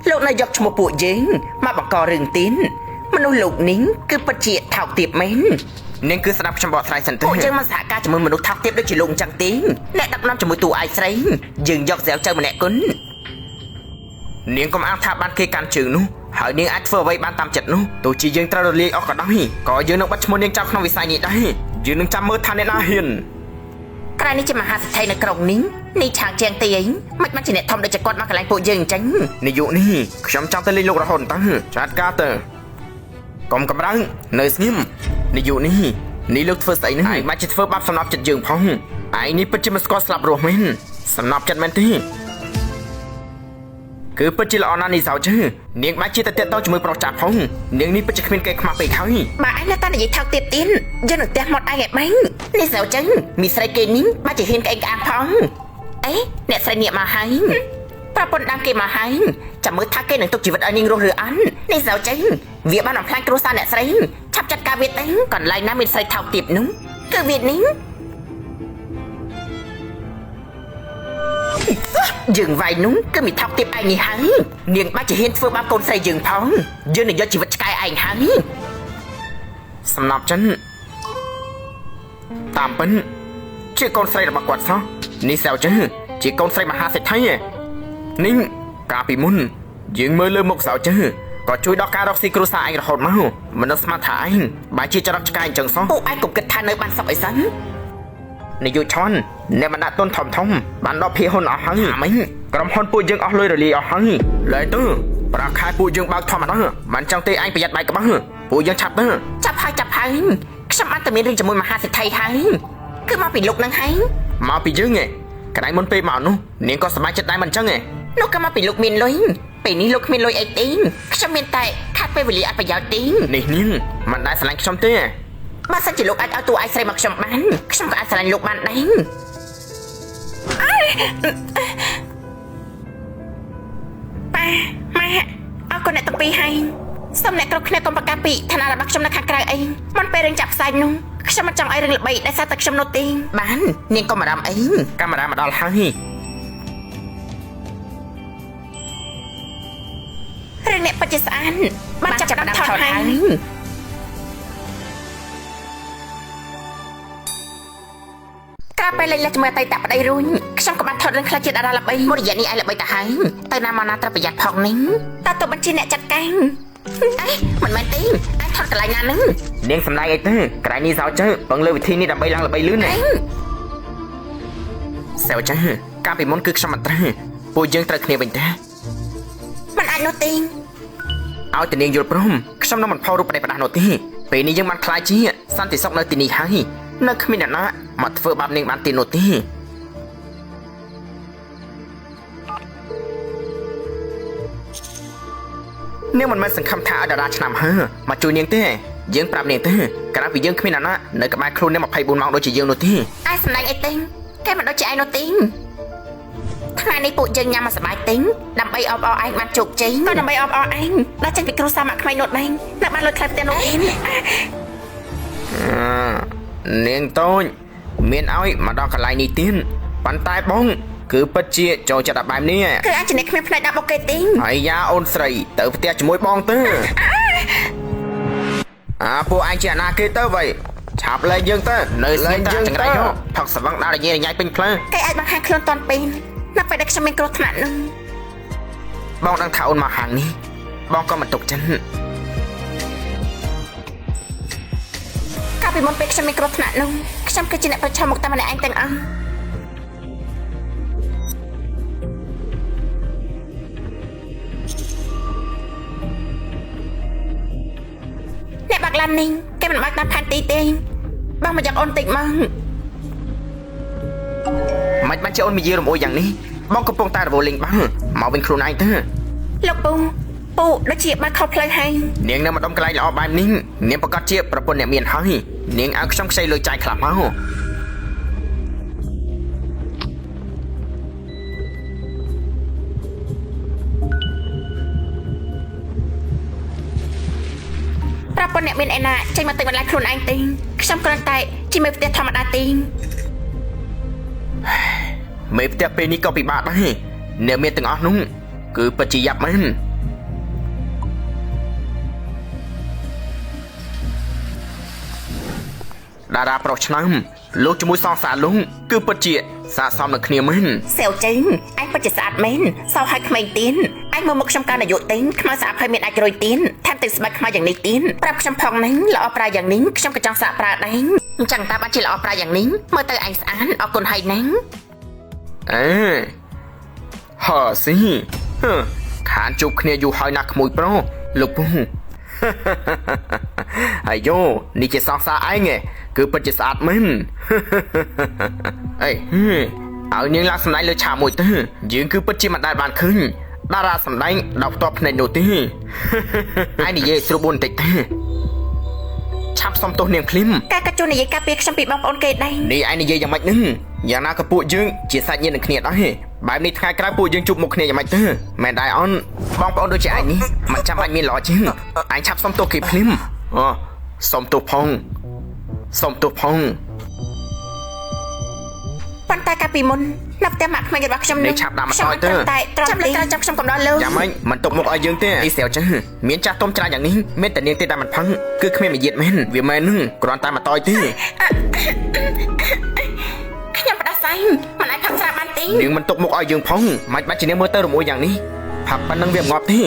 លោកនៅយកឈ្មោះពួកយើងមកបង្ករឿងទៀតមនុស្សលោកនេះគឺពិតជាថោកទាបមែននាងគឺស្ដាប់ខ្ញុំបកស្រាយសិនទេពួកយើងមកសហការជាមួយមនុស្សថោកទាបដូចជាលោកអញ្ចឹងទេអ្នកដឹកនាំជាមួយតួឯងស្រីយើងយកសែវចៅម្នាក់គុណនាងកុំអាងថាបានគេកាន់ជើងនោះហើយនាងអាចធ្វើអ្វីបានតាមចិត្តនោះទោះជាយើងត្រូវរលាយអស់ក៏ដោយក៏យើងនឹងបិទឈ្មោះនាងចោលក្នុងវិស័យនេះដែរយើងនឹងចាំមើលថាអ្នកណាហ៊ានក្រែនេះជាមហាសេដ្ឋីនៅក្រុងនេះនេះឆាងជាងទីអីមិនបានជាអ្នកធំដូចជាគាត់មកកន្លែងពួកយើងអញ្ចឹងនាយកនេះខ្ញុំចង់ទៅលេងលោករហូតតើចាត់ការទៅ កុំកម្រើងនៅស្ងៀមនាយកនេះនេះលោកធ្វើស្អីហ្នឹងឯងបាច់ជាធ្វើបាបសំណប់ចិត្តយើងផងឯងនេះពិតជាមិនស្គាល់ស្លាប់រស់មែនសំណប់ចិត្តមែនទេគឺពិតជាល្អណាស់នេះសោជើនាងបាច់ជាតែតាក់ទងជាមួយប្រុសចាស់ផងនាងនេះពិតជាគ្មានគេខ្មាស់ពេកហើយ បើឯងនៅតែនិយាយថោកទៀតទៀតយើងនឹងផ្ទះមាត់ឯងឲ្យបាញ់នេះសៅចឹងមីស្រីគេនេះបាច់ជាហ៊ានក្អេងក្អាងផងអេអ្នកស្រីនាកមកហើយប្រពន្ធដើមគេមកហើយចាំមើលថាគេនឹងទុកជីវិតឲ្យនាងរស់ឬអត់នេះសៅចឹងវាបានបំផ្លាញគ្រួសារអ្នកស្រីឆាប់ចាត់ការវាទៅកន្លែងណាមានស្រីថោកទៀតនោះគឺវានេះយើងវាយនោះគឺមានថោកទៀតឯងនេះហើយនាងបាច់ជាហ៊ានធ្វើបាបកូនស្រីយើងផងយើងនឹងយកជីវិតឆ្កែឯងហើយ សំណប់ចិនតាមពិនជាកូនស្រីរបស់គាត់សោះនេះសៅជើជាកូនស្រីមហាសេដ្ឋីនេះកាលពីមុនយើងមើលលើមុខសៅជើក៏ជួយដល់ការរកស៊ីគ្រួសារឯងរហូតមកមិននឹកស្មានថាឯងបែរជាចរិតឆ្កែអញ្ចឹងសោះ ពួកឯងកុំគិតថានៅបានសុខអីសិន នាយកឆនអ្នកបណ្ដាក់ទុនធំធំបានដកភាគហ៊ុនអស់ហើយអាមិញក្រុមហ៊ុនពួកយើងអស់លុយរលាយអស់ហើយឡើយទៅប្រាក់ខែពួកយើងបើកធម្មតាមិនចង់ទេឯងប្រយ័ត្នបែកក្បាលពួកយើងឆាប់ទៅ ចាប់ហើយចាប់ហើយខ្ញុំបានតែមានរឿងជាមួយមហាសេដ្ឋីហើយគឺមកពីលោកនឹងហើយ មកពីយើងឯងកន្លែងមុនពេលមកនោះនាងក៏សប្បាយចិត្តដែរមិនចឹងឯង នោះក៏មកពីលោកមានលុយពេលនេះលោកគ្មានលុយអីទេខ្ញុំមានតែខាត់ពេលវេលាអត់ប្រយោជន៍ទេ នេះនាងមិនដែលស្រឡាញ់ខ្ញុំទេ បើសិនជាលោកអាចឲ្យតួឯងស្រីមកខ្ញុំបានខ្ញុំក៏អាចស្រឡាញ់លោកបានដែរប៉ាម៉ាក់អរគុណអ្នកទាំងពីរហើយសូមអ្នកគ្រប់គ្នាកុំប្រកាសពីឋានៈរបស់ខ្ញុំនៅខាងក្រៅអីមុនពេលរឿងចាក់ផ្សាយនោះខ្ញុំមិនចង់ឲ្យរឿងល្បីដោយសារតែខ្ញុំនោះទេបាននាងកុំបារម្ភអី កាមេរ៉ាមកដល់ហើយ រឿងអ្នកពិតជាស្អាតបានចាប់ផ្ដើមថតហើយក្រៅពេលលេងលេះជាមួយអតីតប្តីរួញខ្ញុំក៏បានថតរឿងខ្លះជាតារាល្បីមួយរយៈនេះឯងល្បីទៅហើយទៅណាមកណាត្រូវប្រយ័ត្នផងនេះតើតើបញ្ជាអ្នកចាត់ការអេមិនមែនទេឯងថតកន្លែងណានឹង នាងសម្ដែងអីទៅក្រែងនេះសោជើពឹងលើវិធីនេះដើម្បីឡើងល្បីលឿនណាសៅជើកាលពីមុនគឺខ្ញុំមិនត្រូវពួកយើងត្រូវគ្នាវិញទេ មិនអាចនោះទេ ឲ្យតែនាងយល់ព្រមខ្ញុំនឹងមិនផលរូបប្រេះប្រដាស់នោះទេពេលនេះយើងបានខ្លាចជាសន្តិសុខនៅទីនេះហើយនៅគ្មានអ្នកណាមកធ្វើបាបនាងបានទេនោះទេនាងមិនមែនសង្ឃឹមថាឲ្យតារាឆ្នាំហើមកជួយនាងទេយើងប្រាប់នាងទេក្រៅពីយើងគ្មានអ្នកណានៅក្បែរខ្លួននាង24ម៉ោងដូចជាយើងនោះទេ ឯងសម្ដែងអីទេគេមិនដូចជាឯងនោះទេថ្ងៃនេះពួកយើងញ៉ាំមកសប្បាយទេដើម្បីអបអរឯងបានជោគជ័យក៏ដើម្បីអបអរឯងដែលចេញពីគ្រួសារម៉ាក់ក្មេងនោះដែរនៅបានលុយថ្លៃផ្ទះនោះទេ នាងតូចមានឲ្យមកដល់កន្លែងនេះទៀតប៉ុន្តែបងគឺពិតជាចូលចិត្តដល់បែបនេះ គឺអាចជាអ្នកគ្មានផ្នែកដាក់បុកគេទេ ហើយយ៉ាអូនស្រីទៅផ្ទះជាមួយបងទៅអាពួកឯងជាអាណាគេទៅវ៉ៃឆាប់លែងយើងទៅនៅស្ងៀមយើងចង្រៃហ៎ផឹកស្វឹងដល់រញ៉េរញ៉ៃពេញផ្លូវ គេអាចបង្ហាញខ្លួនតាន់ពេលនៅពេលដែលខ្ញុំមានគ្រោះថ្នាក់នោះ បងដឹងថាអូនមកហាងនេះបងក៏មិនទុកចិត្ត កាលពីមុនពេលខ្ញុំមានគ្រោះថ្នាក់នោះខ្ញុំគឺជាអ្នកប្រឈមមុខតែម្នាក់ឯងទាំងអស់អ្នកបាក់ឡាននេះគេមិនបើកតាមផែនទីទេបងមកយកអូនតិចមក មិនបានជាអូននិយាយរំអួយយ៉ាងនេះបងកំពុងតែរវល់លេងបាល់មកវិញខ្លួនឯងទៅ លោកពូពូដូចជាបើកខុសផ្លូវហើយ នាងនៅម្ដុំកន្លែងល្អបែបនេះនាងប្រកាសជាប្រពន្ធអ្នកមានហើយនាងឲ្យខ្ញុំខ្ចីលុយចាយខ្លះមក ប្រពន្ធអ្នកមានឯណាចេញមកទិញបន្លែខ្លួនឯងទេខ្ញុំគ្រាន់តែជាមេផ្ទះធម្មតាទេ មេផ្ទះពេលនេះក៏ពិបាកដែរអ្នកមានទាំងអស់នោះគឺពិតជាយ៉ាប់មែនតារាប្រុសឆ្នើមលោកជាមួយសង្សារលោកគឺពិតជាស័ក្តិសមនឹងគ្នាមែន សែវចេញឯងពិតជាស្អាតមែនសោឲ្យក្មេងទៀនឯងមើលមុខខ្ញុំកាលនាយកទេខ្មៅស្អាតហើយមានអាចរុយទៀនថែមទាំងស្បែកខ្មៅយ៉ាងនេះទៀនប្រាប់ខ្ញុំផងហ្នឹងល្អប្រើយ៉ាងនេះខ្ញុំក៏ចង់សាកប្រើដែរអញ្ចឹងតើបានជាល្អប្រើយ៉ាងនេះមើលទៅឯងស្អាតអរគុណហើយហ្នឹង អេហឺស៊ីហឺខានជួបគ្នាយូរហើយណាស់ក្មួយប្រុសលោកពូ ហើយយោនេះជាសង្សារឯងឯងគឺពិតជាស្អាតមែន អេឲ្យនាងឡើងសម្ដែងលើឆាកមួយទៅយើងគឺពិតជាមិនដែលបានឃើញតារាសម្ដែងដល់ផ្ទាល់ភ្នែកនោះទេ ឯងនិយាយស្រួលបួនបន្តិចទេឆាប់សុំទោសនាងភ្លាម ការកាត់ជួននិយាយការពារខ្ញុំពីបងប្អូនគេដែរ នេះឯងនិយាយយ៉ាងម៉េចនឹងយ៉ាងណាក៏ពួកយើងជាសាច់ញាតិនឹងគ្នាដែរបែបនេះថ្ងៃក្រោយពួកយើងជួបមុខគ្នាយ៉ាងម៉េចទៅមែនដែរអូនបងប្អូនដូចជាឯងនេះមិនចាំបាច់មានល្អជាងឯងឆាប់សុំទោសគេភ្លាមអូសុំទោសផងសុំទោសផង ប៉ុន្តែកាលពីមុននៅផ្ទះម៉ាក់ក្មេងរបស់ខ្ញុំ នេះឆាប់ដាក់មកឲ្យទៅ តែត្រង់ចាំលើក្រោយចាំខ្ញុំកំដរលើ យ៉ាងម៉េចមិនຕົកមុខឲ្យយើងទេអីស្រាវចឹងមានចាស់ទុំច្រើនយ៉ាងនេះមានតែនាងទេតែមិនផឹងគឺគ្មានមយាទមែនវាមែននឹងគ្រាន់តែមកតយទេ ខ្ញុំផ្ដាសាយមិនអាចផឹកស្រាបានទេ នាងមិនຕົកមុខឲ្យយើងផងមិនបាច់ជានាងមើលទៅរមួយយ៉ាងនេះផឹកប៉ុណ្ណឹងវាមិនងាប់ទេ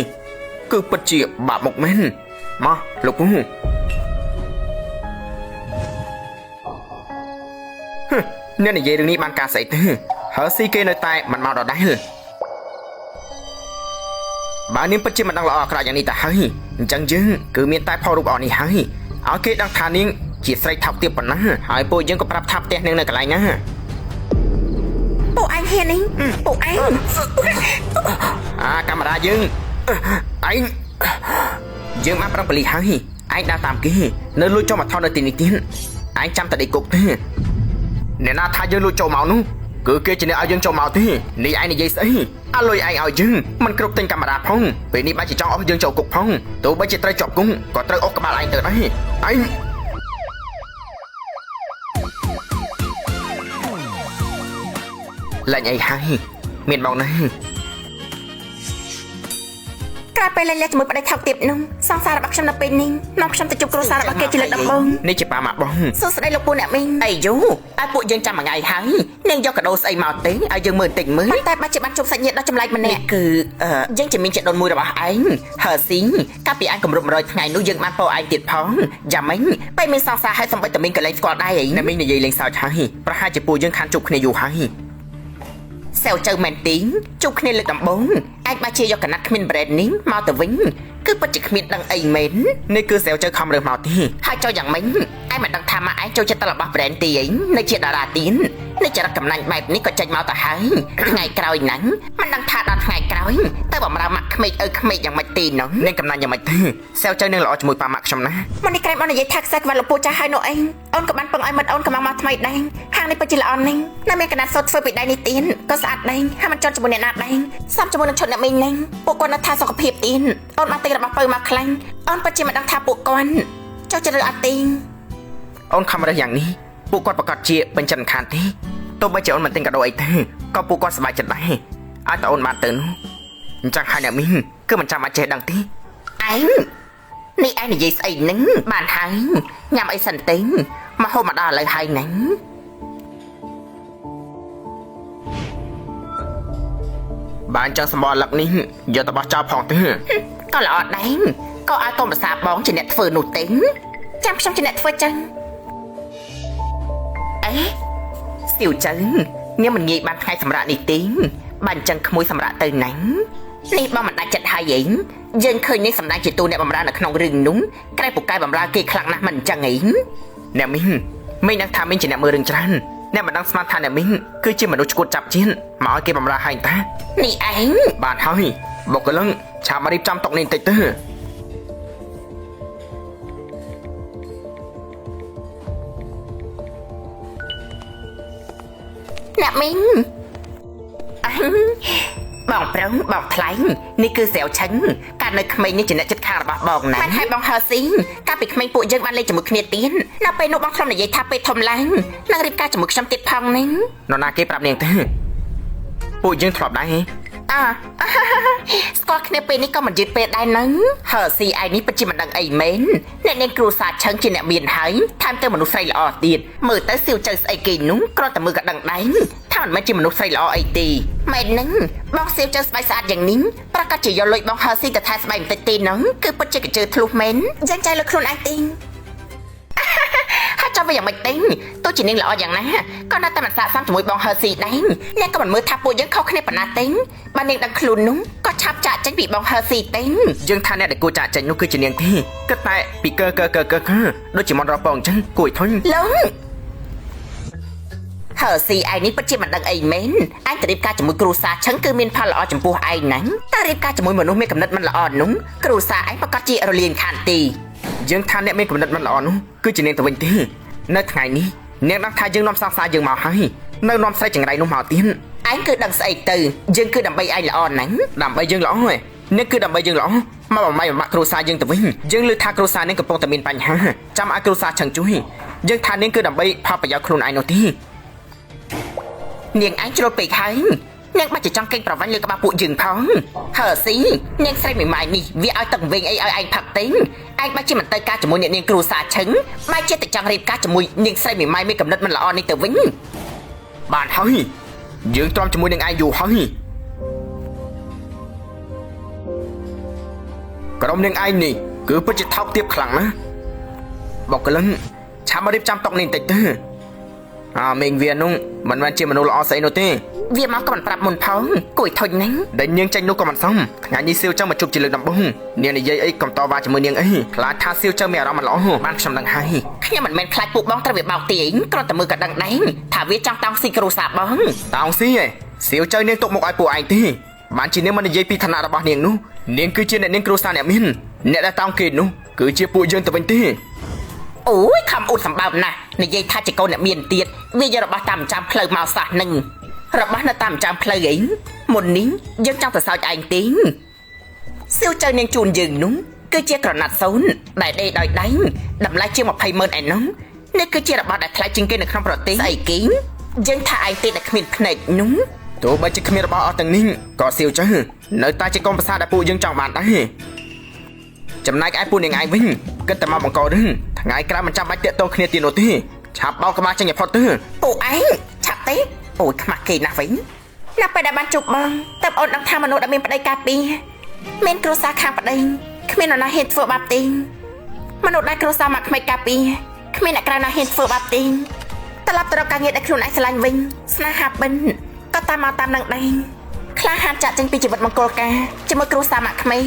គឺពិតជាបាក់មុខមែនមកលោកពូអ្នកនិយាយរឿងនេះបានការស្អីទេហើស៊ីគេនៅតែមិនមកដដែលបើនាងពិតជាមិនដឹងល្អអាក្រក់យ៉ាងនេះទៅហើយអញ្ចឹងយើងគឺមានតែផលរូបអស់នេះហើយឲ្យគេដឹងថានាងជាស្រីថោកទាបប៉ុណ្ណាហើយពួកយើងក៏ប្រាប់ថាផ្ទះនាងនៅកន្លែងណា ពួកឯងហ៊ាននេះពួកឯង អាកាមេរ៉ាយើងឯងយើងបានប្រឹងប៉ូលីសហើយឯងដើរតាមគេនៅលួចចូលមកថតនៅទីនេះទៀតឯងចាំតែដេកគុកទេអ្នកណាថាយើងលួចចូលមកនោះគឺគេជាអ្នកឲ្យយើងចូលមកទេនេះឯងនិយាយស្អីអាលុយឯងឲ្យយើងមិនគ្រប់ទិញកាមេរ៉ាផងពេលនេះបាច់ជាចង់អស់យើងចូលគុកផងទោះបីជាត្រូវជាប់គុកក៏ត្រូវអស់ក្បាលឯងទៅដែរឯងលែងអីហើយមានបងណា ក្រោយពេលលែងលះជាមួយប្តីថោកទាបនោះសង្សាររបស់ខ្ញុំនៅពេលនេះនាំខ្ញុំទៅជួបគ្រួសាររបស់គេជាលើកដំបូង នេះជាប៉ាម៉ាក់បង សួស្តីលោកពូអ្នកមីង អីយូឲ្យពួកយើងចាំមួយថ្ងៃហើយនាងយកកាដូស្អីមកទេឲ្យយើងមើលបន្តិចមើល ប៉ុន្តែបើជាបានជួបសាច់ញាតិដ៏ចម្លែកម្នាក់ គឺយើងជាមានជាដូនមួយរបស់ឯងហើស៊ីងកាលពីឯងគម្រប់100ថ្ងៃនោះយើងបានពោឯងទៀតផងយ៉ាងម៉េចពេលមានសង្សារឲ្យសំបីតែមីងក៏លែងស្គាល់ដែរឯង អ្នកមីងនិយាយលេងសើចហើយប្រហែលជាពួកយើងខានជួបគ្នាយូរហើយ សែវចៅមែនទីងជួបគ្នាលើកដំបូងឯងបើជាយកកណាត់គ្មាន brand នេះមកទៅវិញគឺពិតជាគ្មានដឹងអីមែន នេះគឺសែវចៅខំរើសមកទេ ហើយចូលយ៉ាងម៉េចឯងមិនដឹងថាម៉ាក់ឯងចូលចិត្តតែរបស់ brand ទីឯងនៅជាតារាទៀននេះចរិតកំណាញ់បែបនេះក៏ចេញមកទៅហើយថ្ងៃក្រោយហ្នឹងមិនដឹងថាដល់ថ្ងៃក្រោយទៅបំរើម៉ាក់ក្មេកឪក្មេកយ៉ាងម៉េចទីនោះ នាងកំណាញ់យ៉ាងម៉េចទេសែវចៅនឹងល្អជាមួយប៉ាម៉ាក់ខ្ញុំណា មកនេះក្រែមអូននិយាយថាខ្សែក្បាត់លោកពូចាស់ហើយនោះឯងអូនក៏បានពឹងឲ្យមិត្តអូនកំងមកថ្មីដែរហាងនេះពិតជាល្អណាស់នៅមានកណាត់សូត្រធ្វើពីដៃនេះទៀនក៏ស្អាតដែរហើយមិនចន់ជាមួយអ្នកណាដែរសមជាមួយនឹងឈុតអ្នកមីងហ្នឹងពួកគាត់នៅថាសុខភាពទៀនអូនបានទិញរបស់ពៅមកខ្លាំងអូនពិតជាមិនដឹងថាពួកគាត់ចូលចិត្តឬអត់ទី អូនខំរើសយ៉ាងនេះពួកគាត់ប្រកាសជាពេញចិត្តមិនខានទេទោះបីជាអូនមិនទិញកាដូអីទេក៏ពួកគាត់សប្បាយចិត្តដែរឲ្យតែអូនបានទៅនោះអញ្ចឹងហើយអ្នកមីងគឺមិនចាំបាច់ចេះដឹងទេ ឯងនេះឯងនិយាយស្អីហ្នឹងបានហើយញ៉ាំអីសិនទេមកហូបមកដល់ឥឡូវហើយហ្នឹង បានចឹងសម្បល់លឹកនេះយកទៅបោះចោលផងទេ ក៏ល្អដែរក៏ឲ្យកុំប្រសាបងជាអ្នកធ្វើនោះទេ ចាំខ្ញុំជាអ្នកធ្វើចឹង អេសៀវចឹងនាងមិនងាយបានថ្ងៃសម្រាប់នេះទេបានចឹងក្មួយសម្រាប់ទៅណាំងនេះបងមិនដាច់ចិត្តហើយឯងយើងឃើញនេះសម្ដែងជាតួអ្នកបម្រើនៅក្នុងរឿងនោះក្រែពូកែបម្រើគេខ្លាំងណាស់មិនចឹងឯង អ្នកមីងមីងដឹងថាមីងជាអ្នកមើលរឿងច្រើនអ្នកមិនដឹងស្មានថាអ្នកមីងគឺជាមនុស្សឈួតចាប់ជាតិមកឲ្យគេបម្រើហើយតា នេះឯង បានហើយបុគ្គលិកឆាប់មករៀបចំតុនេះបន្តិចទៅ អ្នកមីងអញបងប្រឹងបងថ្លៃនេះគឺស្រាវឆឹងកាលនៅក្មេងនេះជាអ្នកចិត្តខាងរបស់បងណា បានហើយបងហើស៊ីកាលពីក្មេងពួកយើងបានលេងជាមួយគ្នាទៀតនៅពេលនោះបងធ្លាប់និយាយថាពេលធំឡើងនឹងរៀបការជាមួយខ្ញុំទៀតផងហ្នឹង នរណាគេប្រាប់នាងទេពួកយើងធ្លាប់ដែរហ៎ អស្គាល់គ្នាពេលនេះក៏មិនយឺតពេលដែរហ្នឹង ហើស៊ីឯងនេះពិតជាមិនដឹងអីមែនអ្នកនាងគ្រូសាឆឹងជាអ្នកមានហើយថែមទាំងមនុស្សស្រីល្អទៀតមើលទៅសៀវចៅស្អីគេនោះគ្រាន់តែមើលក៏ដឹងដែរថាមិនមែនជាមនុស្សស្រីល្អអីទេ មែនហ្នឹងបងសៀវចៅស្បែកស្អាតយ៉ាងនេះប្រកាសជាយកលុយបងហើស៊ីទៅថែស្បែកបន្តិចទេហ្នឹងគឺពិតជាកញ្ជើធ្លុះមែនយើងចែកលើខ្លួនឯងទីហើយ ចាំវាយ៉ាងម៉េចទេទោះជានាងល្អយ៉ាងណាក៏នៅតែមិនស័ក្តិសមជាមួយបងហឺស៊ីដែរនាងក៏មិនមើលថាពួកយើងខុសគ្នាប៉ុណ្ណាទេបើនាងដឹងខ្លួននោះក៏ឆាប់ចាក់ចេញពីបងហឺស៊ីទេ យើងថាអ្នកដែលគួរចាក់ចេញនោះគឺជានាងទេគិតតែពីកើកើកើកើកើដូចជាមន់រពងអញ្ចឹងគួរឲ្យធុញ លងហឺស៊ីឯងនេះពិតជាមិនដឹងអីមែនឯងទៅរៀបការជាមួយគ្រូសាឆឹងគឺមានផលល្អចំពោះឯងណាស់តែរៀបការជាមួយមនុស្សមានកំណត់មិនល្អនោះគ្រូសាឯងប្រកាសជារលាងខានទី យើងថាអ្នកមានគំនិតមិនល្អនោះគឺជានាងទៅវិញទេនៅថ្ងៃនេះនាងដឹងថាយើងនាំសង្សារយើងមកហើយនៅនាំស្រីចង្រៃនោះមកទៀត ឯងគឺដឹងស្អីទៅយើងគឺដើម្បីឯងល្អណាស់ ដើម្បីយើងល្អហ៎នេះគឺដើម្បីយើងល្អមកបំបីបំបាក់គ្រួសារយើងទៅវិញយើងឮថាគ្រួសារនាងកំពុងតែមានបញ្ហាចាំឲ្យគ្រួសារឆឹងជួយយើងថានាងគឺដើម្បីផលប្រយោជន៍ខ្លួនឯងនោះទេ នាងឯងជ្រុលពេកហើយនាងបាច់ជាចង់កេងប្រវ័ញ្ចលើក្បាលពួកយើងផងហឺស៊ីនាងស្រីមួយម៉ាយនេះវាឲ្យទឹកវិញអីឲ្យឯងផឹកទេឯងបាច់ជាមិនទៅការជាមួយអ្នកនាងគ្រូសាឈឹងបែរជាទៅចង់រៀបការជាមួយនាងស្រីមួយម៉ាយមានកំណត់មិនល្អនេះទៅវិញ បានហើយយើងទ្រាំជាមួយនឹងឯងយូរហើយក្រុមនាងឯងនេះគឺពិតជាថោកទាបខ្លាំងណាស់បុគ្គលិកឆាប់មករៀបចំតុនេះបន្តិចទៅអាមេងវានោះមិនមែនជាមនុស្សល្អស្អីនោះទេ វាមកក៏មិនប្រាប់មុនផងគួយធុញណាស់ ដែលនាងចេញនោះក៏មិនសមថ្ងៃនេះសៀវចៅមកជួបជាលើកដំបូងនាងនិយាយអីកុំតវ៉ាជាមួយនាងអីខ្លាចថាសៀវចៅមានអារម្មណ៍មិនល្អបានខ្ញុំដឹងហើយ ខ្ញុំមិនមែនខ្លាចពួកបងត្រូវវាបោកទាញគ្រាន់តែមើលក៏ដឹងដែរថាវាចង់តោងស៊ីគ្រូសាបង តោងស៊ីឯងសៀវចៅនាងទុកមកឲ្យពួកឯងទេបានជានាងមិននិយាយពីឋានៈរបស់នាងនោះនាងគឺជាអ្នកនាងគ្រួសារអ្នកមានអ្នកដែលតោងគេនោះគឺជាពួកយើងទៅវិញទេ អូយខំអ៊ូតសម្បើមណាស់និយាយថាជាកូនអ្នកមានទៀតវាយករបស់តាមចាំផ្លូវមកសោះនឹងរបស់នៅតាមចាំផ្លូវអីមុននេះយើងចង់ទៅសោចឯងទេសៀវចៅនាងជូនយើងនោះគឺជាក្រណាត់សូនដែលដេរដោយដៃតម្លៃជាង20ម៉ឺនឯនោះនេះគឺជារបស់ដែលថ្លៃជាងគេនៅក្នុងប្រទេសស្អីគេយើងថាឯងទេដែលគ្មានភ្នែកនោះ ទោះបីជាគ្មានរបស់អស់ទាំងនេះក៏សៀវចៅនៅតែជាកុំប្រសាដែលពួកយើងចង់បានដែរចំណែកឯពួកនាងឯងវិញគិតតែមកបង្ករឿងថ្ងៃក្រោយមិនចាំបាច់តាក់ទងគ្នាទៀតនោះទេឆាប់បោកក្បាលចេញឲ្យផុតទៅ ពួកឯងឆាប់ទេអូយខ្មាស់គេណាស់វិញណាស់ពេលដែលបានជួបបងតើអូនដឹងថាមនុស្សដែលមានប្តីការពារមានគ្រួសារខាងប្តីគ្មាននរណាហ៊ានធ្វើបាបទេមនុស្សដែលគ្រួសារមកក្មេកការពារគ្មានអ្នកក្រៅណាហ៊ានធ្វើបាបទេត្រឡប់ទៅរកការងារដែលខ្លួនឯងស្រឡាញ់វិញស្នេហាបិណ្ឌក៏តាមមកតាមនឹងដែរក្លាហានចាក់ចេញពីជីវិតមង្គលការជាមួយគ្រួសារមកក្មេង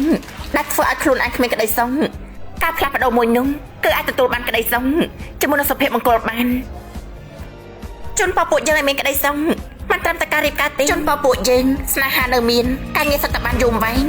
ដែលធ្វើឲ្យខ្លួនឯងគ្មានក្តីសុខការផ្លាស់ប្ដូរមួយនោះគឺអាចទទួលបានក្តីសុខជាមួយនឹងសុភមង្គលបាន ជូនពរពួកយើងឲ្យមានក្តីសុខមិនត្រឹមតែការរៀបការទេជូនពរពួកយើងស្នេហានៅមានការងារសុទ្ធតែបានយូរអង្វែង